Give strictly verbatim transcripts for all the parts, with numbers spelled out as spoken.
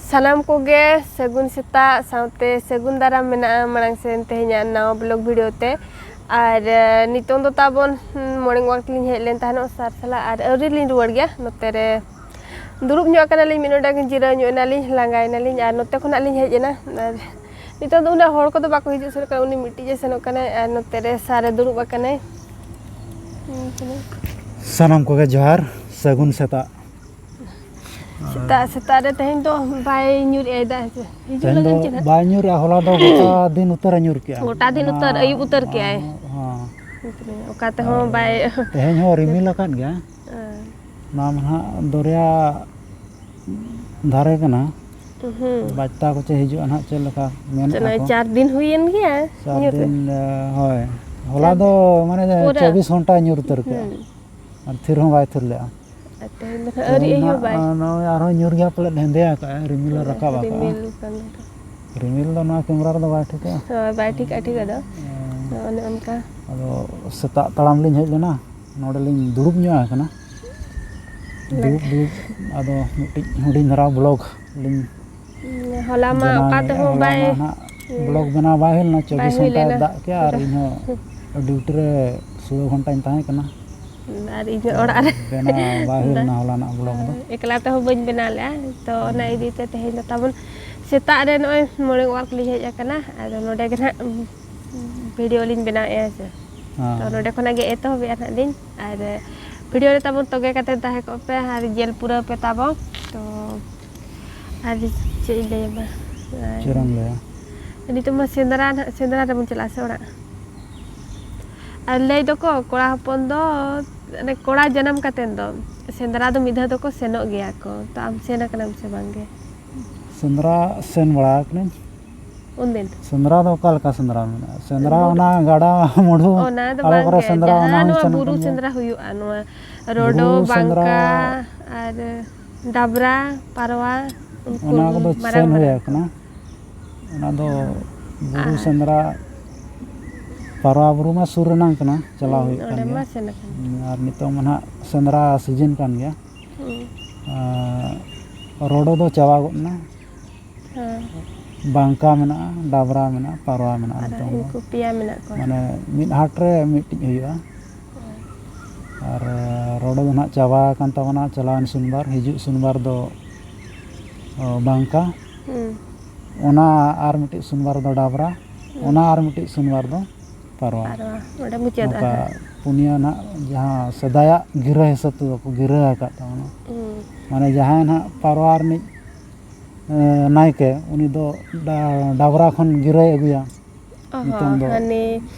ᱥᱟᱱᱟᱢ ᱠᱚᱜᱮ ᱥᱟᱹᱜᱩᱱ ᱥᱮᱛᱟᱜ ᱥᱟᱶᱛᱮ ᱥᱟᱹᱜᱩᱱ ᱫᱟᱨᱟᱢ ᱢᱮᱱᱟᱜᱼᱟ ᱢᱟᱲᱟᱝ ᱥᱮᱱ ᱛᱮᱦᱮᱧᱟᱜ ᱱᱟᱣᱟ ᱵᱞᱚᱜ ᱵᱷᱤᱰᱤᱭᱳ ᱛᱮ᱾ ᱟᱨ ᱱᱤᱛᱚᱝ ᱫᱚ ᱛᱟᱵᱚᱱ ᱢᱚᱨᱱᱤᱝ ᱣᱟᱠ ᱞᱤᱧ ᱦᱮᱡ ᱞᱮᱱ ᱛᱟᱦᱮᱱᱚᱜ ᱥᱟᱨ ᱥᱟᱞᱟᱜ, ᱟᱨ ᱟᱹᱣᱨᱤ ᱞᱤᱧ ᱨᱩᱣᱟᱹᱲ ᱜᱮᱭᱟ᱾ ᱱᱚᱛᱮ ᱨᱮ ᱫᱩᱲᱩᱵ ᱧᱚᱜ ᱟᱠᱟᱱᱟᱞᱤᱧ, ᱢᱤᱫ ᱱᱚᱰᱮ ᱡᱤᱨᱟᱹᱣ ᱧᱚᱜ ᱮᱱᱟᱞᱤᱧ, ᱞᱟᱸᱜᱟᱭᱮᱱᱟᱞᱤᱧ᱾ ᱟᱨ ᱱᱚᱛᱮ ᱠᱷᱚᱱᱟᱜ ᱞᱤᱧ ᱦᱮᱡ ᱮᱱᱟ᱾ ᱟᱨ ᱱᱤᱛᱚᱝ ᱫᱚ ᱩᱱᱟᱹᱜ ᱦᱚᱲ ᱠᱚᱫᱚ ᱵᱟᱠᱚ ᱦᱤᱡᱩᱜ ᱥᱮᱱᱚᱜ ᱠᱟᱱᱟ, ᱩᱱᱤ ᱢᱤᱫᱴᱤᱡ ᱮ ᱥᱮᱱᱚᱜ ᱠᱟᱱᱟᱭ ᱟᱨ ᱱᱚᱛᱮ ᱨᱮ ᱥᱟᱨ ᱮ ᱫᱩᱲᱩᱵ ᱟᱠᱟᱱᱟᱭ᱾ ᱥᱟᱱᱟᱢ ᱠᱚᱜᱮ ᱡᱚᱦᱟᱨ, ᱥᱟᱹᱜᱩᱱ ᱥᱮᱛᱟᱜ᱾ ᱥᱮᱛᱟᱜ ᱥᱮᱛᱟᱜ ᱨᱮ ᱛᱮᱦᱮᱧ ᱫᱚ ᱵᱟᱭ ᱧᱩᱨᱮᱜᱼᱟᱭ ᱫᱟᱜ᱾ ᱦᱤᱡᱩᱜ ᱛᱮᱦᱮᱧ ᱫᱚ ᱞᱟᱹᱜᱤᱫ ᱪᱮ ᱱᱟᱦᱟᱜ? ᱵᱟᱭ ᱧᱩᱨᱮᱜᱼᱟ, ᱦᱚᱞᱟ ᱫᱚ ᱜᱚᱴᱟ ᱫᱤᱱ ᱩᱛᱟᱹᱨ ᱮ ᱧᱩᱨ ᱠᱮᱜᱼᱟ᱾ ᱜᱚᱴᱟ ᱫᱤᱱ ᱚᱱᱟ ᱩᱛᱟᱹᱨ, ᱟᱹᱭᱩᱵ ᱩᱛᱟᱹᱨ ᱠᱮᱜᱼᱟᱭ᱾ ᱦᱚᱸ᱾ ᱚᱠᱟ ᱛᱮᱦᱚᱸ ᱵᱟᱭ ᱛᱮᱦᱮᱧ ᱦᱚᱸ ᱨᱤᱢᱤᱞ ᱟᱠᱟᱫ ᱜᱮᱭᱟ᱾ ᱦᱮᱸ᱾ ᱱᱚᱣᱟ ᱢᱟ ᱱᱟᱦᱟᱜ ᱫᱚᱨᱭᱟ ᱫᱷᱟᱨᱮ ᱠᱟᱱᱟ᱾ ᱦᱩᱸ᱾ ᱵᱟᱪᱛᱟ ᱠᱚ ᱪᱮ ᱦᱤᱡᱩᱜᱼᱟ ᱱᱟᱦᱟᱜ, ᱪᱮᱫ ᱞᱮᱠᱟ ᱢᱮᱱᱮᱫᱼᱟ ᱪᱟᱞᱟᱜ ᱠᱚ᱾ ᱪᱟᱨ ᱫᱤᱱ ᱦᱩᱭᱮᱱ ᱜᱮᱭᱟ ᱪᱟᱨ ᱧᱩᱨ ᱨᱮ᱾ ᱫᱤᱱ, ᱦᱳᱭ᱾ ᱦᱚᱞᱟ ᱪᱟᱨ ᱫᱚ ᱢᱟᱱᱮ ᱯᱩᱨᱟᱹ᱾ ᱪᱚᱵᱵᱤᱥ ᱜᱷᱚᱱᱴᱟ ᱧᱩᱨ ᱩᱛᱟᱹᱨ ᱠᱮᱜᱼᱟ᱾ ᱦᱩᱸ᱾ ᱟᱨ ᱛᱷᱤᱨ ᱦᱚᱸ ᱵᱟᱭ ᱛᱷᱤᱨ ᱞᱮᱜᱼᱟ᱾ ᱟᱨ ᱛᱮᱦᱮᱧ ᱫᱚ ᱱᱟᱦᱟᱜ ᱟᱹᱣᱨᱤ ᱛᱮᱦᱮᱧ ᱟᱹᱭᱩᱵ ᱱᱟᱦᱟᱜ, ᱵᱟᱭ᱾ ᱱᱚᱜᱼᱚᱭ ᱟᱨᱦᱚᱸ ᱧᱩᱨ ᱜᱮ ᱦᱟᱸᱜ ᱯᱟᱞᱮᱫ ᱦᱮᱸᱫᱮ ᱟᱠᱟᱜᱼᱟ, ᱨᱤᱢᱤᱞ ᱮ ᱨᱟᱠᱟᱵ ᱟᱠᱟᱜᱼᱟ᱾ ᱨᱤᱢᱤᱞ ᱠᱟᱱ ᱜᱮᱭᱟ᱾ ᱨᱤᱢᱤᱞ ᱫᱚ ᱱᱚᱣᱟ ᱠᱮᱢᱨᱟ ᱨᱮᱫᱚ ᱵᱟᱭ ᱴᱷᱤᱠᱟ᱾ ᱦᱳᱭ, ᱵᱟᱭ ᱴᱷᱤᱠᱟ ᱴᱷᱤᱠ ᱫᱚ᱾ ᱚᱱᱮ ᱚᱱᱠᱟ᱾ ᱟᱫᱚ ᱥᱮᱛᱟᱜ ᱛᱟᱲᱟᱢ ᱞᱤᱧ ᱦᱮᱡ ᱞᱮᱱᱟ, ᱱᱚᱰᱮ ᱞᱤᱧ ᱫᱩᱲᱩᱵ ᱧᱚᱜ ᱟᱠᱟᱱᱟ᱾ ᱫᱩᱲᱩᱵ ᱫᱩᱲᱩᱵ ᱟᱫᱚ ᱢᱤᱫᱴᱤᱡ ᱦᱩᱰᱤᱧ ᱫᱷᱟᱨᱟ ᱵᱞᱚᱜ ᱞᱤᱧ ᱦᱚᱞᱟ ᱢᱟ ᱵᱮᱱᱟᱣ ᱚᱠᱟ ᱧᱚᱜᱼᱟ᱾ ᱛᱮᱦᱚᱸ ᱦᱚᱞᱟ ᱵᱟᱭ ᱢᱟ ᱱᱟᱦᱟᱜ ᱵᱞᱚᱜ ᱵᱮᱱᱟᱣ ᱵᱟᱭ ᱦᱩᱭ ᱞᱮᱱᱟ, ᱵᱟᱭ ᱪᱚᱵᱵᱤᱥ ᱦᱩᱭ ᱜᱷᱚᱱᱴᱟᱭ ᱞᱮᱱᱟ᱾ ᱫᱟᱜ ᱠᱮᱜᱼᱟ ᱟᱨ ᱤᱧᱦᱚᱸ ᱰᱤᱭᱩᱴᱤ ᱨᱮ ᱥᱳᱞᱳ ᱜᱷᱚᱱᱴᱟᱧ ᱛᱟᱦᱮᱸ ᱠᱟᱱᱟ᱾ ᱟᱨ ᱤᱧ ᱦᱚᱸ ᱚᱲᱟᱜ ᱨᱮ ᱵᱮᱱᱟᱣ ᱵᱟᱭ ᱦᱩᱭ ᱞᱮᱱᱟ ᱦᱚᱞᱟᱱᱟᱜ ᱵᱞᱚᱜ ᱫᱚ᱾ ᱮᱠᱞᱟ ᱛᱮᱦᱚᱸ ᱵᱟᱹᱧ ᱵᱮᱱᱟᱣ ᱞᱮᱜᱼᱟ, ᱛᱚ ᱚᱱᱟ ᱤᱫᱤ ᱛᱮ ᱛᱮᱦᱮᱧ ᱫᱚ ᱛᱟᱵᱚᱱ ᱥᱮᱛᱟᱜ ᱨᱮ ᱱᱚᱜᱼᱚᱭ ᱢᱚᱨᱱᱤᱝ ᱣᱟᱠ ᱞᱤᱧ ᱦᱮᱡ ᱟᱠᱟᱱᱟ᱾ ᱟᱫᱚ ᱱᱚᱰᱮ ᱜᱮ ᱱᱟᱦᱟᱜ ᱵᱷᱤᱰᱤᱭᱳ ᱞᱤᱧ ᱵᱮᱱᱟᱣᱮᱫᱼᱟ, ᱦᱮᱸ ᱥᱮ᱾ ᱦᱮᱸ᱾ ᱛᱚ ᱱᱚᱰᱮ ᱠᱷᱚᱱᱟᱜ ᱜᱮ ᱮᱛᱚᱦᱚᱵᱮᱫᱼᱟ ᱱᱟᱦᱟᱜ ᱞᱤᱧ᱾ ᱟᱨ ᱵᱷᱤᱰᱤᱭᱳ ᱨᱮ ᱛᱟᱵᱚᱱ ᱛᱚᱜᱮ ᱠᱟᱛᱮ ᱛᱟᱦᱮᱸ ᱠᱚᱜ ᱯᱮ ᱟᱨ ᱧᱮᱞ ᱯᱩᱨᱟᱹᱣ ᱯᱮ ᱛᱟᱵᱚᱱ᱾ ᱛᱚ ᱟᱨ ᱪᱮᱫ ᱤᱧ ᱞᱟᱹᱭ ᱟᱢᱟ? ᱟᱨ ᱪᱮᱫ ᱮᱢ ᱞᱟᱹᱭᱟ? ᱱᱤᱛᱚᱜ ᱢᱟ ᱥᱮᱸᱫᱽᱨᱟ ᱱᱟᱦᱟᱜ, ᱥᱮᱸᱫᱽᱨᱟ ᱨᱮᱵᱚᱱ ᱪᱟᱞᱟᱜᱼᱟ ᱥᱮ ᱚᱲᱟᱜ? ᱟᱨ ᱞᱟᱹᱭ ᱫᱚᱠᱚ ᱠᱚᱲᱟ ᱦᱚᱯᱚᱱ ᱫᱚ, ᱢᱟᱱᱮ ᱠᱚᱲᱟ ᱡᱟᱱᱟᱢ ᱠᱟᱛᱮᱱ ᱫᱚ ᱥᱮᱸᱫᱽᱨᱟ ᱫᱚ ᱢᱤᱫ ᱫᱷᱟᱣ ᱫᱚᱠᱚ ᱥᱮᱱᱚᱜ ᱜᱮᱭᱟ ᱠᱚ᱾ ᱛᱚ ᱟᱢ ᱥᱮᱱ ᱟᱠᱟᱱᱟᱢ ᱥᱮ ᱵᱟᱝ ᱜᱮ? ᱥᱮᱸᱫᱽᱨᱟ ᱥᱮᱱ ᱵᱟᱲᱟ ᱟᱠᱟᱱᱟᱹᱧ᱾ ᱩᱱᱫᱤᱱ? ᱥᱮᱸᱫᱽᱨᱟ ᱫᱚ ᱚᱠᱟ ᱞᱮᱠᱟ ᱥᱮᱸᱫᱽᱨᱟ ᱢᱮᱱᱟᱜᱼᱟ? ᱥᱮᱸᱫᱽᱨᱟ ᱵᱩᱨᱩ ᱚᱱᱟ ᱜᱟᱰᱟ ᱢᱩᱰᱩ ᱚᱱᱟ ᱫᱚ ᱟᱲᱮ ᱵᱟᱝ ᱠᱚᱨᱮ ᱜᱮ, ᱥᱮᱸᱫᱽᱨᱟ ᱚᱱᱟ ᱡᱟᱦᱟᱸ ᱦᱚᱸᱧ ᱱᱚᱣᱟ ᱥᱮᱱ ᱵᱩᱨᱩ ᱟᱠᱟᱱ ᱜᱮᱭᱟ᱾ ᱥᱮᱸᱫᱽᱨᱟ ᱦᱩᱭᱩᱜᱼᱟ, ᱱᱚᱣᱟ ᱵᱩᱨᱩ ᱨᱚᱰᱚ, ᱥᱮᱸᱫᱽᱨᱟ ᱵᱟᱝᱠᱟ ᱟᱨ ᱰᱟᱵᱽᱨᱟ, ᱯᱟᱨᱣᱟ, ᱩᱱᱠᱩ ᱚᱱᱟ ᱠᱚᱫᱚ ᱢᱟᱨᱟᱝ ᱥᱮᱱ ᱦᱩᱭ ᱢᱟᱨᱟᱝ᱾ ᱟᱠᱟᱱᱟ᱾ ᱚᱱᱟ ᱫᱚ ᱵᱩᱨᱩ ᱟᱨ ᱥᱮᱸᱫᱽᱨᱟ, ᱯᱟᱨᱣᱟ ᱵᱩᱨᱩ ᱢᱟ ᱥᱩᱨ ᱨᱮᱱᱟᱝ ᱠᱟᱱᱟ, ᱪᱟᱞᱟᱣ ᱦᱩᱸ, ᱦᱩᱭᱩᱜ ᱠᱟᱱ ᱚᱸᱰᱮ ᱜᱮᱭᱟ᱾ ᱢᱟ ᱥᱮᱱ ᱟᱠᱟᱱ᱾ ᱟᱨ ᱱᱤᱛᱚᱝ ᱢᱟ ᱱᱟᱦᱟᱜ ᱥᱮᱸᱫᱽᱨᱟ ᱥᱤᱡᱤᱱ ᱠᱟᱱ ᱜᱮᱭᱟ᱾ ᱦᱩᱸ᱾ ᱟᱨ ᱨᱚᱰᱚ ᱫᱚ ᱪᱟᱵᱟ ᱜᱚᱫ ᱮᱱᱟ᱾ ᱵᱟᱝᱠᱟ ᱢᱮᱱᱟᱜᱼᱟ, ᱰᱟᱵᱽᱨᱟ ᱢᱮᱱᱟᱜᱼᱟ, ᱯᱟᱨᱣᱟ ᱢᱮᱱᱟᱜᱼᱟ᱾ ᱟᱨ ᱱᱤᱛᱚᱝ ᱫᱚ ᱩᱱᱠᱩ ᱯᱮᱭᱟ ᱢᱮᱱᱟᱜ ᱠᱚᱣᱟ᱾ ᱢᱟᱱᱮ ᱢᱤᱫ ᱦᱟᱴ ᱨᱮ ᱢᱤᱫᱴᱤᱡ ᱦᱩᱭᱩᱜᱼᱟ᱾ ᱟᱨ ᱨᱚᱰᱚ ᱫᱚ ᱱᱟᱦᱟᱜ ᱪᱟᱵᱟ ᱟᱠᱟᱱ ᱛᱟᱵᱚᱱᱟ ᱪᱟᱞᱟᱣᱮᱱ ᱥᱚᱱᱤᱵᱟᱨ᱾ ᱦᱤᱡᱩᱜ ᱥᱚᱱᱤᱵᱟᱨ ᱫᱚ, ᱚ, ᱵᱟᱝᱠᱟ᱾ ᱦᱩᱸ᱾ ᱚᱱᱟ ᱟᱨ ᱢᱤᱫᱴᱤᱡ ᱥᱚᱱᱤᱵᱟᱨ ᱫᱚ ᱰᱟᱵᱽᱨᱟ᱾ ᱦᱩᱸ᱾ ᱚᱱᱟ ᱟᱨ ᱢᱤᱫᱴᱤᱡ ᱥᱚᱱᱤᱵᱟᱨ ᱫᱚ ᱯᱟᱨᱣᱟ᱾ ᱯᱟᱨᱣᱟ᱾ ᱚᱸᱰᱮ ᱢᱩᱪᱟᱹᱫᱚᱜᱼᱟ ᱱᱚᱝᱠᱟ ᱦᱟᱸᱜ᱾ ᱯᱩᱱᱭᱟᱹ ᱱᱟᱦᱟᱜ ᱡᱟᱦᱟᱸ ᱥᱮᱫᱟᱭᱟᱜ ᱜᱤᱨᱟᱹ ᱦᱤᱥᱟᱹᱵ ᱛᱮᱫᱚ ᱠᱚ ᱜᱤᱨᱟᱹ ᱟᱠᱟᱫ ᱛᱟᱵᱚᱱᱟ᱾ ᱦᱩᱸ᱾ ᱢᱟᱱᱮ ᱡᱟᱦᱟᱸᱭ ᱱᱟᱦᱟᱜ ᱯᱟᱨᱣᱟ ᱨᱤᱱᱤᱡ, ᱮ, ᱱᱟᱭᱠᱮ, ᱩᱱᱤ ᱫᱚ ᱰᱟ-, ᱰᱟᱵᱽᱨᱟ ᱠᱷᱚᱱ ᱜᱤᱨᱟᱹᱭ ᱟᱹᱜᱩᱭᱟ᱾ ᱚ ᱦᱚᱸ, ᱱᱤᱛᱚᱝ ᱫᱚ ᱦᱟᱱᱮ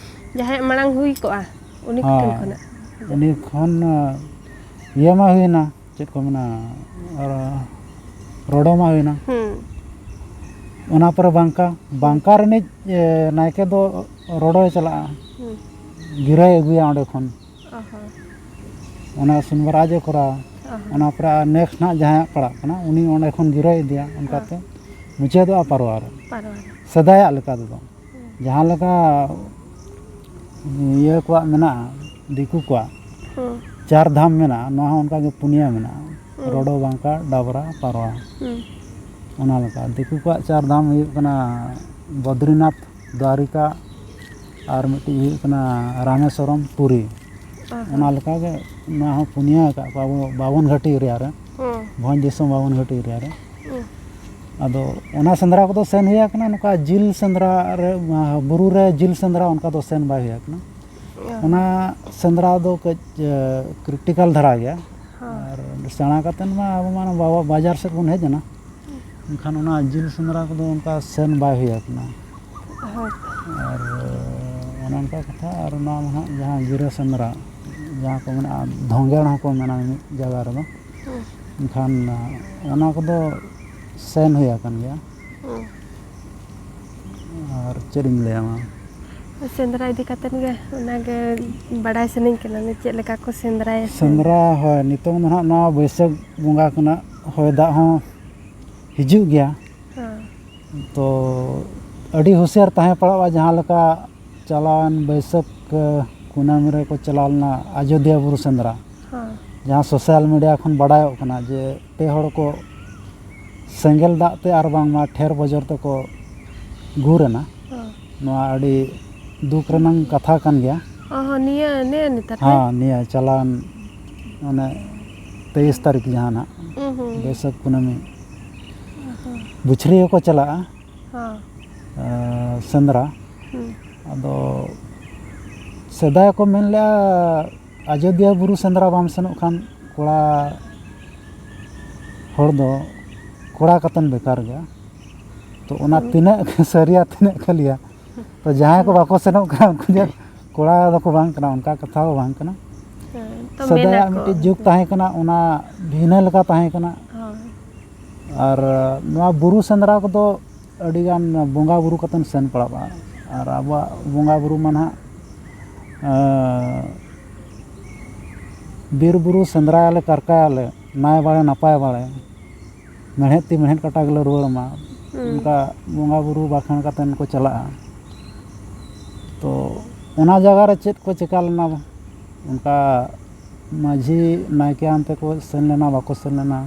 ᱡᱟᱦᱟᱸᱭᱟᱜ ᱢᱟᱲᱟᱝ ᱦᱩᱭ ᱠᱚᱜᱼᱟ, ᱩᱱᱤ ᱴᱷᱮᱱ ᱦᱮᱸ, ᱠᱷᱚᱱᱟᱜ᱾ ᱩᱱᱤ ᱠᱷᱚᱱ, ᱮ, ᱤᱭᱟᱹ ᱢᱟ ᱦᱩᱭᱮᱱᱟ, ᱪᱮᱫ ᱠᱚ ᱢᱮᱱᱟ, ᱟᱨ ᱨᱚᱰᱚ ᱢᱟ ᱦᱩᱭᱮᱱᱟ᱾ ᱦᱩᱸ᱾ ᱚᱱᱟ ᱯᱚᱨᱮ ᱵᱟᱝᱠᱟ, ᱵᱟᱝᱠᱟ ᱨᱤᱱᱤᱡ, ᱮ, ᱱᱟᱭᱠᱮ ᱫᱚ ᱨᱚᱰᱚᱭ ᱪᱟᱞᱟᱜᱼᱟ, ᱦᱩᱸ᱾ ᱜᱤᱨᱟᱹᱭ ᱟᱹᱜᱩᱭᱟ ᱚᱸᱰᱮ ᱠᱷᱚᱱ᱾ ᱚ ᱦᱚᱸ᱾ ᱚᱱᱟ ᱥᱚᱱᱤᱵᱟᱨ ᱟᱡ ᱮ ᱠᱚᱨᱟᱣᱟ᱾ ᱚ ᱦᱚᱸ᱾ ᱚᱱᱟ ᱯᱚᱨᱮ ᱟᱨ next ᱱᱟᱦᱟᱜ ᱡᱟᱦᱟᱸᱭᱟᱜ ᱯᱟᱲᱟᱜ ᱠᱟᱱᱟ, ᱩᱱᱤ ᱚᱸᱰᱮ ᱠᱷᱚᱱ ᱜᱤᱨᱟᱹᱭ ᱤᱫᱤᱭᱟ, ᱚᱱᱠᱟᱛᱮ ᱦᱚᱸ᱾ ᱢᱩᱪᱟᱹᱫᱚᱜᱼᱟ ᱯᱟᱨᱣᱟ ᱨᱮ᱾ ᱯᱟᱨᱣᱟ ᱨᱮ᱾ ᱥᱮᱫᱟᱭᱟᱜ ᱞᱮᱠᱟ ᱛᱮᱫᱚ᱾ ᱦᱩᱸ᱾ ᱡᱟᱦᱟᱸ ᱞᱮᱠᱟ ᱤᱭᱟᱹ ᱠᱚᱣᱟᱜ ᱢᱮᱱᱟᱜᱼᱟ, ᱫᱤᱠᱩ ᱠᱚᱣᱟᱜ ᱦᱩᱸ᱾ ᱪᱟᱨ ᱫᱷᱟᱢ ᱢᱮᱱᱟᱜᱼᱟ, ᱱᱚᱣᱟ ᱦᱚᱸ ᱚᱱᱠᱟᱜᱮ ᱯᱩᱱᱭᱟ ᱢᱮᱱᱟᱜᱼᱟ, ᱦᱩᱸ᱾ ᱨᱚᱰᱚ, ᱵᱟᱝᱠᱟ, ᱰᱟᱵᱽᱨᱟ, ᱯᱟᱨᱣᱟ᱾ ᱦᱩᱸ᱾ ᱚᱱᱟ ᱞᱮᱠᱟ ᱫᱤᱠᱩ ᱠᱚᱣᱟᱜ ᱪᱟᱨ ᱫᱷᱟᱢ ᱦᱩᱭᱩᱜ ᱠᱟᱱᱟ ᱵᱚᱫᱨᱤᱱᱟᱛᱷ, ᱫᱣᱟᱨᱤᱠᱟ, ᱟᱨ ᱢᱤᱫᱴᱤᱡ ᱦᱩᱭᱩᱜ ᱠᱟᱱᱟ ᱨᱟᱢᱮᱥᱣᱚᱨᱚᱢ, ᱯᱩᱨᱤ᱾ ᱚ ᱦᱚᱸ᱾ ᱚᱱᱟ ᱞᱮᱠᱟᱜᱮ ᱱᱚᱣᱟ ᱦᱚᱸ ᱯᱩᱱᱭᱟ ᱟᱠᱟᱫ ᱠᱚᱣᱟ ᱟᱵᱚ ᱵᱟᱵᱚᱱ ᱜᱷᱟᱹᱴᱤ area ᱨᱮ, ᱦᱩᱸ᱾ ᱵᱷᱚᱸᱡᱽ ᱫᱤᱥᱚᱢ ᱵᱟᱵᱚᱱ ᱜᱷᱟᱹᱴᱤ area ᱨᱮ᱾ ᱦᱩᱸ᱾ ᱟᱫᱚ ᱚᱱᱟ ᱥᱮᱸᱫᱽᱨᱟ ᱠᱚᱫᱚ ᱥᱮᱱ ᱦᱩᱭ ᱟᱠᱟᱱᱟ, ᱱᱚᱝᱠᱟ ᱡᱤᱞ ᱥᱮᱸᱫᱽᱨᱟ ᱨᱮ, ᱵᱩᱨᱩ ᱨᱮ ᱡᱤᱞ ᱥᱮᱸᱫᱽᱨᱟ ᱚᱱᱠᱟ ᱫᱚ ᱥᱮᱱ ᱵᱟᱭ ᱦᱩᱭ ᱟᱠᱟᱱᱟ᱾ ᱚ᱾ ᱚᱱᱟ ᱥᱮᱸᱫᱽᱨᱟ ᱫᱚ ᱠᱟᱹᱡ, ᱮ, critical ᱫᱷᱟᱨᱟ ᱜᱮᱭᱟ᱾ ᱦᱚᱸ᱾ ᱟᱨ ᱥᱮᱬᱟ ᱠᱟᱛᱮᱫ ᱢᱟ ᱟᱵᱚ ᱢᱟ ᱵᱟᱵᱟ-, ᱵᱟᱡᱟᱨ ᱥᱮᱫ ᱵᱚᱱ ᱦᱮᱡ ᱮᱱᱟ, ᱮᱱᱠᱷᱟᱱ ᱚᱱᱟ ᱡᱤᱞ ᱥᱮᱸᱫᱽᱨᱟ ᱠᱚᱫᱚ ᱚᱱᱠᱟ ᱥᱮᱱ ᱵᱟᱭ ᱦᱩᱭ ᱟᱠᱟᱱᱟ᱾ ᱦᱳᱭ᱾ ᱟᱨ ᱚᱱᱮ ᱚᱱᱠᱟ ᱠᱟᱛᱷᱟ, ᱟᱨ ᱚᱱᱟ ᱢᱟ ᱦᱟᱸᱜ ᱡᱟᱦᱟᱸ ᱜᱤᱨᱟᱹ ᱥᱮᱸᱫᱽᱨᱟ, ᱡᱟᱦᱟᱸ ᱠᱚ ᱢᱮᱱᱟᱜᱼᱟ, ᱫᱷᱚᱸᱜᱮᱲ ᱦᱚᱸᱠᱚ ᱢᱮᱱᱟ ᱢᱤᱫ ᱡᱟᱭᱜᱟ ᱨᱮᱫᱚ᱾ ᱦᱩᱸ᱾ ᱮᱱᱠᱷᱟᱱ ᱚᱱᱟ ᱠᱚᱫᱚ ᱥᱮᱱ ᱦᱩᱭ ᱟᱠᱟᱱ ᱜᱮᱭᱟ᱾ ᱦᱩᱸ᱾ ᱟᱨ ᱪᱮᱫ ᱤᱧ ᱞᱟᱹᱭᱟ ᱢᱟ? ᱥᱮᱸᱫᱽᱨᱟ ᱤᱫᱤ ᱠᱟᱛᱮᱫ ᱜᱮ ᱚᱱᱟᱜᱮ ᱵᱟᱰᱟᱭ ᱥᱟᱱᱟᱧ ᱠᱟᱱᱟ, ᱪᱮᱫ ᱞᱮᱠᱟ ᱠᱚ ᱥᱮᱸᱫᱽᱨᱟᱭᱟ ᱥᱮ? ᱥᱮᱸᱫᱽᱨᱟ, ᱦᱳᱭ, ᱱᱤᱛᱚᱝ ᱫᱚ ᱱᱟᱦᱟᱜ ᱱᱚᱣᱟ ᱵᱟᱹᱭᱥᱟᱹᱠᱷ ᱵᱚᱸᱜᱟ ᱠᱷᱚᱱᱟᱜ ᱦᱚᱭ ᱫᱟᱜ ᱦᱚᱸ ᱦᱤᱡᱩᱜ ᱜᱮᱭᱟ᱾ ᱦᱮᱸ᱾ ᱛᱚ ᱟᱹᱰᱤ ᱦᱩᱸᱥᱤᱭᱟᱨ ᱛᱟᱦᱮᱸ ᱯᱟᱲᱟᱜᱼᱟ, ᱡᱟᱦᱟᱸ ᱞᱮᱠᱟ ᱪᱟᱞᱟᱣᱮᱱ ᱵᱟᱹᱭᱥᱟᱹᱠᱷ ᱠᱩᱱᱟᱹᱢᱤ ᱨᱮᱠᱚ ᱪᱟᱞᱟᱣ ᱞᱮᱱᱟ ᱟᱡᱳᱫᱤᱭᱟ ᱵᱩᱨᱩ ᱥᱮᱸᱫᱽᱨᱟ᱾ ᱦᱮᱸ᱾ ᱡᱟᱦᱟᱸ social media ᱠᱷᱚᱱ ᱵᱟᱰᱟᱭᱚᱜ ᱠᱟᱱᱟ ᱡᱮ ᱯᱮ ᱦᱚᱲ ᱠᱚ ᱥᱮᱸᱜᱮᱞ ᱫᱟᱜ ᱛᱮ ᱟᱨ ᱵᱟᱝᱢᱟ ᱴᱷᱮᱨ ᱵᱚᱡᱚᱨ ᱛᱮᱠᱚ ᱜᱩᱨ ᱮᱱᱟ᱾ ᱦᱚᱸ᱾ ᱱᱚᱣᱟ ᱟᱹᱰᱤ ᱫᱩᱠ ᱨᱮᱱᱟᱝ ᱠᱟᱛᱷᱟ ᱠᱟᱱ ᱜᱮᱭᱟ᱾ ᱚ ᱦᱚᱸ, ᱱᱤᱭᱟᱹ ᱱᱤᱭᱟᱹ ᱱᱮᱛᱟᱨ ᱦᱮᱸ, ᱱᱤᱭᱟᱹ ᱪᱟᱞᱟᱣᱮᱱ ᱚᱱᱮ ᱛᱮᱭᱤᱥ ᱛᱟᱹᱨᱤᱠᱷ ᱡᱟᱦᱟᱸ ᱱᱟᱜ ᱦᱩᱸ, ᱦᱩᱸ᱾ ᱵᱟᱹᱭᱥᱟᱹᱠᱷ ᱠᱩᱱᱟᱹᱢᱤ ᱦᱚᱸ᱾ ᱵᱩᱪᱷᱨᱤᱭᱟᱹ ᱠᱚ ᱪᱟᱞᱟᱜᱼᱟ᱾ ᱦᱚᱸ᱾ ᱮᱸ, ᱥᱮᱸᱫᱽᱨᱟ᱾ ᱦᱩᱸ᱾ ᱟᱫᱚ ᱥᱮᱫᱟᱭ ᱠᱚ ᱢᱮᱱ ᱞᱮᱜᱼᱟ, ᱟᱡᱳᱫᱤᱭᱟᱹ ᱵᱩᱨᱩ ᱥᱮᱸᱫᱽᱨᱟ ᱵᱟᱢ ᱥᱮᱱᱚᱜ ᱠᱷᱟᱱ ᱠᱚᱲᱟ ᱦᱚᱲ ᱫᱚ ᱠᱚᱲᱟ ᱠᱟᱛᱮᱢ ᱵᱮᱠᱟᱨ ᱜᱮᱭᱟ᱾ ᱛᱚ ᱚᱱᱟ ᱦᱩᱸ᱾ ᱛᱤᱱᱟᱹᱜ ᱥᱟᱹᱨᱤᱭᱟ, ᱛᱤᱱᱟᱹᱜ ᱠᱷᱟᱹᱞᱤᱭᱟ? ᱛᱚ ᱡᱟᱦᱟᱸᱭ ᱠᱚ ᱦᱩᱸ᱾ ᱵᱟᱠᱚ ᱥᱮᱱᱚᱜ ᱠᱟᱱᱟ, ᱩᱱᱠᱩ ᱫᱚ ᱠᱚᱲᱟ ᱫᱚᱠᱚ ᱵᱟᱝ ᱠᱟᱱᱟ, ᱚᱱᱠᱟ ᱠᱟᱛᱷᱟ ᱦᱚᱸ ᱵᱟᱝ ᱠᱟᱱᱟ᱾ ᱦᱮᱸ, ᱛᱚ ᱥᱮᱫᱟᱭᱟᱜ ᱢᱮᱱᱟᱠᱚ ᱢᱤᱫᱴᱤᱡ ᱡᱩᱜᱽ ᱩᱱᱠᱩ᱾ ᱛᱟᱦᱮᱸ ᱠᱟᱱᱟ, ᱚᱱᱟ ᱵᱷᱤᱱᱟᱹ ᱞᱮᱠᱟ ᱛᱟᱦᱮᱸ ᱠᱟᱱᱟ᱾ ᱦᱳᱭ᱾ ᱟᱨ ᱱᱚᱣᱟ ᱵᱩᱨᱩ ᱥᱮᱸᱫᱽᱨᱟ ᱠᱚᱫᱚ ᱟᱹᱰᱤᱜᱟᱱ ᱵᱚᱸᱜᱟ ᱵᱩᱨᱩ ᱠᱟᱛᱮᱢ ᱥᱮᱱ ᱯᱟᱲᱟᱜᱼᱟ᱾ ᱟᱨ ᱟᱵᱚᱣᱟᱜ ᱵᱚᱸᱜᱟ ᱵᱩᱨᱩ ᱢᱟ ᱱᱟᱦᱟᱜ, ᱮᱸ, ᱵᱤᱨ ᱵᱩᱨᱩ ᱥᱮᱸᱫᱽᱨᱟᱭᱟᱞᱮ, ᱠᱟᱨᱠᱟᱭᱟᱞᱮ, ᱱᱟᱭ ᱵᱟᱲᱮ ᱱᱟᱯᱟᱭ ᱵᱟᱲᱮ, ᱢᱮᱲᱦᱮᱫ ᱛᱤ ᱢᱮᱲᱦᱮᱫ ᱠᱟᱴᱟ ᱜᱮᱞᱮ ᱨᱩᱣᱟᱹᱲ ᱢᱟ᱾ ᱦᱩᱸ᱾ ᱚᱱᱠᱟ ᱵᱚᱸᱜᱟ ᱵᱩᱨᱩ ᱵᱟᱠᱷᱟᱱ ᱠᱟᱛᱮᱱ ᱠᱚ ᱪᱟᱞᱟᱜᱼᱟ᱾ ᱛᱚ ᱚᱱᱟ ᱡᱟᱭᱜᱟ ᱨᱮ ᱪᱮᱫ ᱠᱚ ᱪᱮᱠᱟ ᱞᱮᱱᱟ, ᱚᱱᱠᱟ ᱢᱟᱹᱡᱷᱤ ᱱᱟᱭᱠᱮ ᱦᱟᱱᱛᱮ ᱠᱚ ᱥᱮᱱ ᱞᱮᱱᱟ, ᱵᱟᱠᱚ ᱥᱮᱱ ᱞᱮᱱᱟ?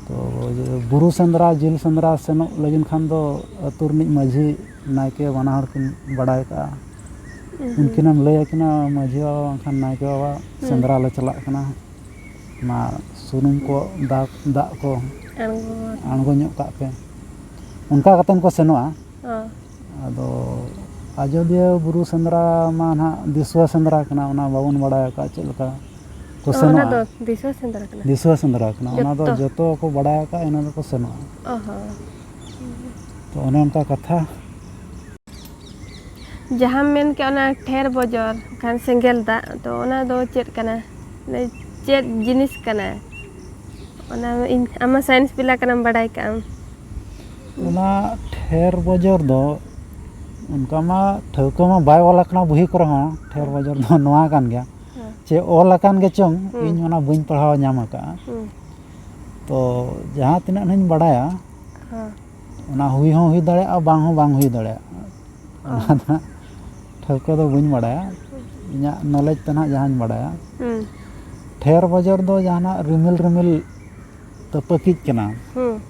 ᱛᱚ ᱵᱩᱨᱩ ᱥᱮᱸᱫᱽᱨᱟ, ᱡᱤᱞ ᱥᱮᱸᱫᱽᱨᱟ ᱥᱮᱱᱚᱜ ᱞᱟᱹᱜᱤᱫ ᱠᱷᱟᱱ ᱫᱚ ᱟᱹᱛᱩ ᱨᱤᱱᱤᱡ ᱢᱟᱹᱡᱷᱤ ᱱᱟᱭᱠᱮ ᱵᱟᱱᱟ ᱦᱚᱲ ᱠᱤᱱ ᱵᱟᱰᱟᱭ ᱠᱟᱜᱼᱟ᱾ ᱦᱩᱸ᱾ ᱩᱱᱠᱤᱱᱮᱢ ᱞᱟᱹᱭ ᱟᱹᱠᱤᱱᱟ, "ᱢᱟᱹᱡᱷᱤ ᱵᱟᱵᱟ ᱵᱟᱝᱠᱷᱟᱱ ᱱᱟᱭᱠᱮ ᱵᱟᱵᱟ, ᱦᱩᱸ᱾ ᱥᱮᱸᱫᱽᱨᱟ ᱞᱮ ᱪᱟᱞᱟᱜ ᱠᱟᱱᱟ, ᱚᱱᱟ ᱥᱩᱱᱩᱢ ᱠᱚ, ᱫᱟᱜ, ᱫᱟᱜ ᱠᱚ ᱟᱬᱜᱚ᱾ ᱟᱬᱜᱚ ᱧᱚᱜ ᱠᱟᱜ ᱯᱮ", ᱚᱱᱠᱟ ᱠᱟᱛᱮᱱ ᱠᱚ ᱥᱮᱱᱚᱜᱼᱟ᱾ ᱦᱚᱸ᱾ ᱟᱫᱚ ᱟᱡᱳᱫᱤᱭᱟᱹ ᱵᱩᱨᱩ ᱥᱮᱸᱫᱽᱨᱟ ᱢᱟ ᱱᱟᱦᱟᱜ ᱫᱤᱥᱩᱣᱟᱹ ᱥᱮᱸᱫᱽᱨᱟ ᱠᱟᱱᱟ, ᱚᱱᱟ ᱵᱟᱵᱚᱱ ᱵᱟᱲᱟᱭ ᱟᱠᱟᱫ ᱪᱮᱫ ᱞᱮᱠᱟ ᱠᱚ ᱚ, ᱚᱱᱟ ᱥᱮᱱᱚᱜᱼᱟ᱾ ᱫᱚ ᱫᱤᱥᱩᱣᱟᱹ ᱥᱮᱸᱫᱽᱨᱟ ᱠᱟᱱᱟ? ᱫᱤᱥᱩᱣᱟᱹ ᱥᱮᱸᱫᱽᱨᱟ ᱠᱟᱱᱟ, ᱚᱱᱟ ᱫᱚ ᱡᱚᱛᱚ? ᱡᱚᱛᱚ ᱠᱚ ᱵᱟᱲᱟᱭ ᱟᱠᱟᱫ, ᱤᱱᱟᱹ ᱫᱚᱠᱚ ᱥᱮᱱᱚᱜᱼᱟ᱾ ᱚ ᱦᱚᱸ᱾ ᱛᱚ ᱚᱱᱮ ᱚᱱᱠᱟ ᱠᱟᱛᱷᱟ᱾ ᱡᱟᱦᱟᱸᱢ ᱢᱮᱱ ᱠᱮᱜ, ᱚᱱᱟ ᱴᱷᱮᱨ ᱵᱚᱡᱚᱨ ᱠᱷᱟᱱ ᱥᱮᱸᱜᱮᱞ ᱫᱟᱜ, ᱛᱚ ᱚᱱᱟ ᱫᱚ ᱪᱮᱫ ᱠᱟᱱᱟ? ᱢᱟᱱᱮ ᱪᱮᱫ ᱡᱤᱱᱤᱥ ᱠᱟᱱᱟ? ᱚᱱᱟ ᱤᱧ, ᱟᱢ ᱢᱟ ᱥᱟᱭᱮᱱᱥ ᱵᱟᱞᱟ ᱠᱟᱱᱟᱢ, ᱵᱟᱰᱟᱭ ᱠᱟᱜᱼᱟᱢ᱾ ᱚᱱᱟ ᱴᱷᱮᱨ ᱵᱚᱡᱚᱨ ᱫᱚ ᱚᱱᱠᱟ ᱢᱟ ᱴᱷᱟᱹᱣᱠᱟᱹ ᱢᱟ ᱵᱟᱭ ᱚᱞ ᱟᱠᱟᱱᱟ ᱵᱩᱦᱤ ᱠᱚᱨᱮ ᱦᱚᱸ, ᱴᱷᱮᱨ ᱵᱚᱡᱚᱨ ᱫᱚ ᱱᱚᱣᱟ ᱠᱟᱱ ᱜᱮᱭᱟ᱾ ᱦᱮᱸ᱾ ᱪᱮ ᱚᱞ ᱟᱠᱟᱱ ᱜᱮ ᱪᱚᱝ, ᱦᱩᱸ᱾ ᱤᱧ ᱚᱱᱟ ᱵᱟᱹᱧ ᱯᱟᱲᱦᱟᱣ ᱧᱟᱢ ᱟᱠᱟᱫᱼᱟ᱾ ᱦᱩᱸ᱾ ᱛᱚ ᱡᱟᱦᱟᱸ ᱛᱤᱱᱟᱹᱜ ᱱᱟᱦᱟᱜ ᱤᱧ ᱵᱟᱲᱟᱭᱟ, ᱦᱮᱸ᱾ ᱚᱱᱟ ᱦᱩᱭ ᱦᱚᱸ ᱦᱩᱭ ᱫᱟᱲᱮᱭᱟᱜᱼᱟ, ᱵᱟᱝ ᱦᱚᱸ ᱵᱟᱝ ᱦᱩᱭ ᱫᱟᱲᱮᱭᱟᱜᱼᱟ᱾ ᱚ᱾ ᱚᱱᱟ ᱫᱚ ᱱᱟᱦᱟᱜ ᱴᱷᱟᱹᱣᱠᱟᱹ ᱫᱚ ᱵᱟᱹᱧ ᱵᱟᱲᱟᱭᱟ᱾ ᱤᱧᱟᱹᱜ ᱱᱚᱞᱮᱡᱽ ᱛᱮ ᱱᱟᱦᱟᱜ ᱡᱟᱦᱟᱸᱧ ᱵᱟᱲᱟᱭᱟ, ᱦᱩᱸ᱾ ᱴᱷᱮᱨ ᱵᱚᱡᱚᱨ ᱫᱚ ᱡᱟᱦᱟᱱᱟᱜ ᱨᱤᱢᱤᱞ ᱨᱤᱢᱤᱞ ᱛᱟᱹᱯᱟᱹᱠᱤᱡ ᱠᱟᱱᱟ᱾ ᱦᱩᱸ᱾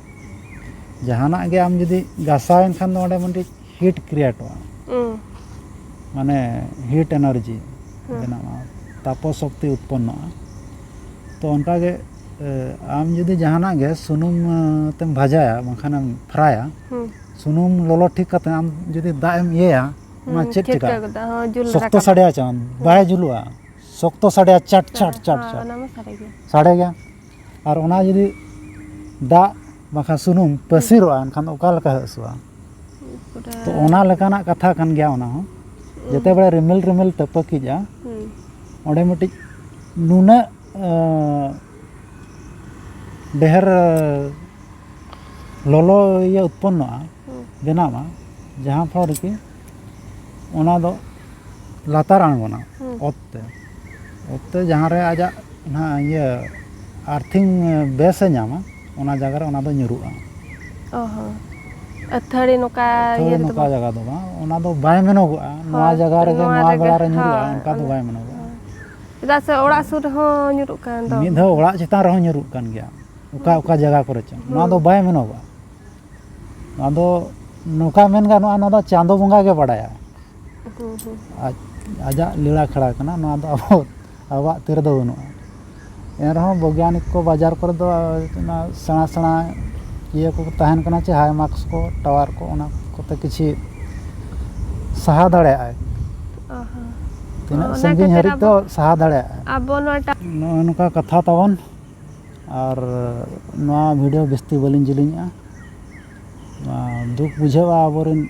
ᱡᱟᱦᱟᱱᱟᱜ ᱜᱮ ᱟᱢ ᱡᱩᱫᱤ ᱜᱷᱟᱥᱟᱣ ᱮᱱ ᱠᱷᱟᱱ ᱫᱚ ᱚᱸᱰᱮ ᱢᱤᱫᱴᱤᱡ ᱦᱤᱴ ᱠᱨᱤᱭᱮᱴᱚᱜᱼᱟ᱾ ᱦᱩᱸ᱾ ᱢᱟᱱᱮ ᱦᱤᱴ ᱮᱱᱟᱨᱡᱤ ᱦᱩᱸ᱾ ᱵᱮᱱᱟᱜᱼᱟ, ᱛᱟᱯᱚ ᱥᱚᱠᱛᱤ ᱩᱛᱯᱚᱱᱱᱚᱜᱼᱟ᱾ ᱛᱚ ᱚᱱᱠᱟᱜᱮ ᱟᱢ ᱡᱩᱫᱤ ᱡᱟᱦᱟᱱᱟᱜ ᱜᱮ ᱥᱩᱱᱩᱢ ᱛᱮᱢ ᱵᱷᱟᱡᱟᱭᱟ, ᱵᱟᱝᱠᱷᱟᱱᱮᱢ ᱯᱷᱨᱟᱭᱟ, ᱦᱩᱸ᱾ ᱥᱩᱱᱩᱢ ᱞᱚᱞᱚ ᱴᱷᱤᱠ ᱠᱟᱛᱮ ᱟᱢ ᱡᱩᱫᱤ ᱫᱟᱜ ᱮᱢ ᱤᱭᱟᱹᱭᱟ, ᱚᱱᱟ ᱦᱩᱸ, ᱪᱮᱫ ᱪᱷᱤᱴᱠᱟᱹᱣ ᱪᱤᱠᱟᱹᱜᱼᱟ? ᱠᱟᱫᱟ, ᱦᱚᱸ, ᱡᱩᱞ ᱥᱚᱠᱛᱚ ᱨᱟᱠᱟᱵ᱾ ᱥᱟᱰᱮᱭᱟ ᱪᱮ ᱵᱟᱝ? ᱦᱩᱸ᱾ ᱵᱟᱭ ᱡᱩᱞᱩᱜᱼᱟ, ᱥᱚᱠᱛᱚ ᱥᱟᱰᱮᱭᱟ, ᱪᱟᱴ ᱪᱟᱴ ᱪᱟᱴ ᱦᱚᱸ, ᱪᱟᱴ᱾ ᱚᱱᱟ ᱢᱟ ᱥᱟᱰᱮ ᱜᱮ᱾ ᱥᱟᱰᱮ ᱜᱮᱭᱟ᱾ ᱟᱨ ᱚᱱᱟ ᱡᱩᱫᱤ ᱫᱟᱜ ᱵᱟᱝᱠᱷᱟᱱ ᱥᱩᱱᱩᱢ ᱯᱟᱹᱥᱤᱨᱚᱜᱼᱟ, ᱮᱱᱠᱷᱟᱱ ᱫᱚ ᱚᱠᱟ ᱞᱮᱠᱟ ᱦᱩᱭᱩᱜᱼᱟ? ᱯᱩᱨᱟᱹ ᱛᱚ ᱚᱱᱟ ᱞᱮᱠᱟᱱᱟᱜ ᱠᱟᱛᱷᱟ ᱠᱟᱱ ᱜᱮᱭᱟ ᱚᱱᱟ ᱦᱚᱸ᱾ ᱦᱩᱸ᱾ ᱡᱮᱛᱮ ᱵᱮᱲᱟ ᱨᱤᱢᱤᱞ ᱨᱤᱢᱤᱞ ᱴᱟᱹᱯᱟᱹᱠᱤᱡᱼᱟ, ᱦᱩᱸ᱾ ᱚᱸᱰᱮ ᱢᱤᱫᱴᱤᱡ ᱱᱩᱱᱟᱹᱜ, ᱟᱸ, ᱰᱷᱮᱨ, ᱞᱚᱞᱚ ᱤᱭᱟᱹ ᱩᱛᱯᱚᱱᱱᱚᱜᱼᱟ, ᱦᱩᱸ᱾ ᱵᱮᱱᱟᱜᱼᱟ, ᱡᱟᱦᱟᱸ ᱯᱷᱚᱞ ᱨᱮᱠᱤ ᱚᱱᱟ ᱫᱚ ᱞᱟᱛᱟᱨ ᱟᱬᱜᱚᱱᱟ ᱦᱩᱸ᱾ ᱚᱛ ᱛᱮ᱾ ᱚᱛ ᱛᱮ ᱡᱟᱦᱟᱸ ᱨᱮ ᱟᱡᱟᱜ ᱱᱟᱦᱟᱜ ᱤᱭᱟᱹ ᱟᱨᱛᱷᱤᱝ ᱵᱮᱥ ᱮ ᱧᱟᱢᱟ, ᱚᱱᱟ ᱡᱟᱭᱜᱟ ᱨᱮ ᱚᱱᱟ ᱫᱚ ᱧᱩᱨᱩᱜᱼᱟ᱾ ᱚ ᱦᱚᱸ᱾ ᱟᱹᱛᱷᱟᱹᱲᱤ ᱱᱚᱝᱠᱟ ᱟᱹᱛᱷᱟᱹᱲᱤ ᱤᱭᱟᱹ ᱨᱮᱫᱚ ᱱᱚᱝᱠᱟ ᱵᱟᱝ᱾ ᱡᱟᱭᱜᱟ ᱫᱚ ᱵᱟᱝ, ᱚᱱᱟ ᱫᱚ ᱵᱟᱭ ᱢᱮᱱᱚᱜᱚᱜᱼᱟ, ᱱᱚᱣᱟ ᱦᱳᱭ, ᱡᱟᱭᱜᱟ ᱨᱮᱜᱮ ᱱᱚᱣᱟ ᱱᱚᱣᱟ ᱨᱮᱜᱮ, ᱵᱮᱲᱟ ᱨᱮ ᱧᱩᱨᱩᱜᱼᱟ, ᱦᱳᱭ, ᱚᱱᱠᱟ ᱫᱚ ᱚᱱᱟ, ᱵᱟᱭ ᱢᱮᱱᱚᱜᱚᱜᱼᱟ᱾ ᱦᱳᱭ᱾ ᱪᱮᱫᱟᱜ ᱥᱮ ᱚᱲᱟᱜ ᱥᱩᱨ ᱨᱮᱦᱚᱸ ᱧᱩᱨᱩᱜ ᱠᱟᱱ ᱫᱚ᱾ ᱢᱤᱫ ᱫᱷᱟᱣ ᱚᱲᱟᱜ ᱪᱮᱛᱟᱱ ᱨᱮᱦᱚᱸ ᱧᱩᱨᱩᱜ ᱠᱟᱱ ᱜᱮᱭᱟ, ᱚᱠᱟ ᱦᱩᱸ᱾ ᱚᱠᱟ ᱡᱟᱭᱜᱟ ᱠᱚᱨᱮ ᱪᱚᱝ, ᱱᱚᱣᱟ ᱫᱚ ᱦᱩᱸ᱾ ᱵᱟᱭ ᱢᱮᱱᱚᱜᱚᱜᱼᱟ᱾ ᱟᱫᱚ ᱱᱚᱝᱠᱟ ᱢᱮᱱ ᱜᱟᱱᱚᱜᱼᱟ, ᱱᱚᱣᱟ ᱫᱚ ᱪᱟᱸᱫᱚ ᱵᱚᱸᱜᱟ ᱜᱮ ᱵᱟᱲᱟᱭᱟ᱾ ᱦᱩᱸ, ᱦᱩᱸ᱾ ᱟᱡ-, ᱟᱡᱟᱜ ᱞᱤᱞᱟ ᱠᱷᱮᱲᱟ ᱠᱟᱱᱟ, ᱱᱚᱣᱟ ᱫᱚ ᱟᱵᱚ, ᱟᱵᱚᱣᱟᱜ ᱛᱤ ᱨᱮᱫᱚ ᱵᱟᱹᱱᱩᱜᱼᱟ᱾ ᱮᱱᱨᱮᱦᱚᱸ ᱵᱳᱭᱜᱟᱱᱤᱠ ᱠᱚ ᱵᱟᱡᱟᱨ ᱠᱚᱨᱮ ᱫᱚ ᱚᱱᱟ ᱥᱮᱬᱟ ᱥᱮᱬᱟ ᱤᱭᱟᱹ ᱠᱚ ᱛᱟᱦᱮᱱ ᱠᱟᱱᱟ, ᱪᱮ ᱦᱟᱭ ᱢᱟᱨᱠᱥ ᱠᱚ, ᱴᱟᱣᱟᱨ ᱠᱚ, ᱚᱱᱟ ᱠᱚᱛᱮ ᱠᱤᱪᱷᱤ ᱥᱟᱦᱟ ᱫᱟᱲᱮᱭᱟᱜᱼᱟᱭ᱾ ᱚ ᱦᱚᱸ᱾ ᱛᱤᱱᱟᱹᱜ ᱚᱱᱟ ᱥᱟᱺᱜᱤᱧ ᱠᱷᱟᱹᱛᱤᱨ ᱦᱟᱹᱨᱤᱡ ᱟᱵᱚ, ᱫᱚ ᱥᱟᱦᱟ ᱫᱟᱲᱮᱭᱟᱜᱼᱟᱭ᱾ ᱟᱵᱚ ᱱᱚᱣᱟ ᱴᱟ- ᱱᱚᱜᱼᱚ ᱱᱚᱝᱠᱟ ᱠᱟᱛᱷᱟ ᱛᱟᱵᱚᱱ᱾ ᱟᱨ ᱱᱚᱣᱟ ᱵᱷᱤᱰᱤᱭᱳ ᱵᱤᱥᱛᱤ ᱵᱟᱹᱞᱤᱧ ᱡᱮᱞᱮᱧᱮᱜᱼᱟ᱾ ᱟᱨ ᱫᱩᱠ ᱵᱩᱡᱷᱟᱹᱜᱼᱟ ᱟᱵᱚᱨᱮᱱ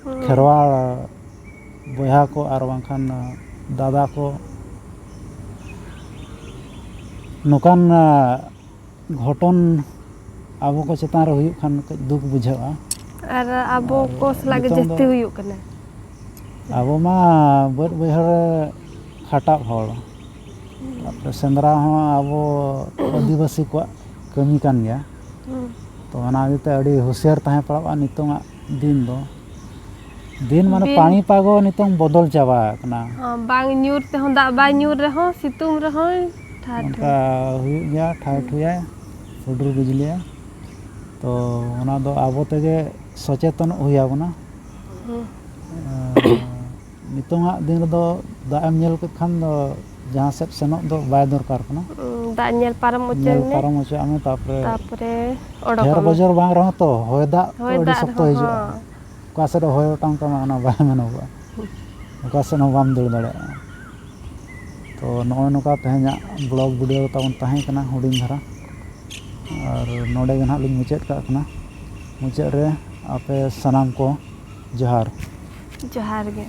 ᱦᱩᱸ᱾ ᱠᱷᱮᱨᱣᱟᱲ ᱵᱚᱭᱦᱟ ᱠᱚ ᱟᱨ ᱵᱟᱝᱠᱷᱟᱱ ᱫᱟᱫᱟ ᱠᱚ ᱱᱚᱝᱠᱟᱱ ᱜᱷᱚᱴᱚᱱ ᱟᱵᱚ ᱠᱚ ᱪᱮᱛᱟᱱ ᱨᱮ ᱦᱩᱭᱩᱜ ᱠᱷᱟᱱ ᱠᱟᱹᱡ ᱫᱩᱠ ᱵᱩᱡᱷᱟᱹᱜᱼᱟ᱾ ᱟᱨ ᱟᱵᱚ ᱟᱨ ᱠᱚ ᱥᱟᱞᱟᱜ ᱜᱮ ᱱᱤᱛᱚᱝ ᱡᱟᱹᱥᱛᱤ ᱫᱚ ᱦᱩᱭᱩᱜ ᱠᱟᱱᱟ᱾ ᱟᱵᱚ ᱢᱟ ᱵᱟᱹᱫᱽ ᱵᱟᱹᱭᱦᱟᱹᱲ ᱨᱮ ᱠᱷᱟᱴᱟᱜ ᱦᱚᱲ, ᱛᱟᱨᱯᱚᱨᱮ ᱥᱮᱸᱫᱽᱨᱟ ᱦᱚᱸ ᱟᱵᱚ ᱟᱹᱫᱤᱵᱟᱹᱥᱤ ᱠᱚᱣᱟᱜ ᱠᱟᱹᱢᱤ ᱠᱟᱱ ᱜᱮᱭᱟ᱾ ᱦᱩᱸ᱾ ᱛᱚ ᱚᱱᱟ ᱤᱫᱤ ᱛᱮ ᱟᱹᱰᱤ ᱦᱩᱥᱤᱭᱟᱹᱨ ᱛᱟᱦᱮᱸ ᱯᱟᱲᱟᱜᱼᱟ ᱱᱤᱛᱚᱝᱟᱜ ᱫᱤᱱ ᱫᱚ᱾ ᱫᱤᱱ ᱢᱟᱱᱮ ᱵᱤᱱ ᱯᱟᱹᱦᱤᱞ ᱯᱟᱜᱚ ᱱᱤᱛᱚᱝ ᱵᱚᱫᱚᱞ ᱪᱟᱵᱟ ᱟᱠᱟᱱᱟ᱾ ᱦᱚᱸ, ᱵᱟᱝ ᱧᱩᱨ ᱛᱮᱦᱚᱸ, ᱫᱟᱜ ᱵᱟᱭ ᱧᱩᱨ ᱨᱮᱦᱚᱸ ᱥᱤᱛᱩᱝ ᱨᱮᱦᱚᱸᱭ ᱴᱷᱟᱴ ᱚᱱᱠᱟ ᱦᱩᱭᱩᱜ ᱜᱮᱭᱟ, ᱴᱷᱟᱭ ᱦᱩᱸ᱾ ᱴᱷᱩᱭᱟᱭ, ᱦᱩᱰᱩᱨ ᱵᱤᱡᱽᱞᱤᱭᱟ᱾ ᱛᱚ ᱚᱱᱟ ᱫᱚ ᱟᱵᱚ ᱛᱮᱜᱮ ᱥᱚᱪᱮᱛᱚᱱᱚᱜ ᱦᱩᱭ ᱟᱵᱚᱱᱟ᱾ ᱦᱩᱸ᱾ ᱟᱨ ᱱᱤᱛᱚᱝᱟᱜ ᱫᱤᱱ ᱨᱮᱫᱚ ᱫᱟᱜ ᱮᱢ ᱧᱮᱞ ᱠᱮᱫ ᱠᱷᱟᱱ ᱫᱚ ᱡᱟᱦᱟᱸ ᱥᱮᱫ ᱥᱮᱱᱚᱜ ᱫᱚ ᱵᱟᱭ ᱫᱚᱨᱠᱟᱨ ᱠᱟᱱᱟ᱾ ᱩᱸ, ᱫᱟᱜ ᱧᱮᱞ ᱯᱟᱨᱚᱢ ᱩᱪᱟᱹᱲ ᱧᱮᱞ ᱢᱮ᱾ ᱯᱟᱨᱚᱢ ᱦᱚᱪᱚᱣᱟᱜ ᱢᱮ, ᱛᱟᱯᱚᱨᱮ ᱛᱟᱯᱚᱨᱮ ᱰᱷᱮᱨ ᱚᱰᱚᱠᱚᱜ ᱢᱮ᱾ ᱵᱚᱡᱚᱨ ᱵᱟᱝ ᱨᱮᱦᱚᱸ ᱛᱚ ᱦᱚᱭ ᱫᱟᱜ ᱛᱚ ᱦᱚᱭ ᱟᱹᱰᱤ ᱫᱟᱜ ᱥᱚᱠᱛᱚ ᱨᱮᱦᱚᱸ, ᱦᱤᱡᱩᱜᱼᱟ᱾ ᱦᱚᱸ᱾ ᱚᱠᱟ ᱥᱮᱫ ᱦᱚᱭ ᱚᱴᱟᱝ ᱛᱟᱢᱟ ᱚᱱᱟ ᱵᱟᱭ ᱢᱮᱱᱚᱜᱚᱜᱼᱟ, ᱚᱠᱟ ᱥᱮᱫ ᱦᱚᱸ ᱵᱟᱢ ᱫᱟᱹᱲ ᱫᱟᱲᱮᱭᱟᱜᱼᱟ᱾ ᱛᱚ ᱱᱚᱜᱼᱚᱭ ᱱᱚᱝᱠᱟ ᱛᱮᱦᱮᱧᱟᱜ ᱵᱞᱚᱜ ᱵᱷᱤᱰᱤᱭᱳ ᱛᱟᱵᱚᱱ ᱛᱟᱦᱮᱸ ᱠᱟᱱᱟ ᱦᱩᱰᱤᱧ ᱫᱷᱟᱨᱟ, ᱟᱨ ᱱᱚᱰᱮ ᱜᱮ ᱱᱟᱦᱟᱜ ᱞᱤᱧ ᱢᱩᱪᱟᱹᱫ ᱠᱟᱜ ᱠᱟᱱᱟ᱾ ᱢᱩᱪᱟᱹᱫ ᱨᱮ ᱟᱯᱮ ᱥᱟᱱᱟᱢ ᱠᱚ ᱡᱚᱦᱟᱨ᱾ ᱡᱚᱦᱟᱨ ᱜᱮ᱾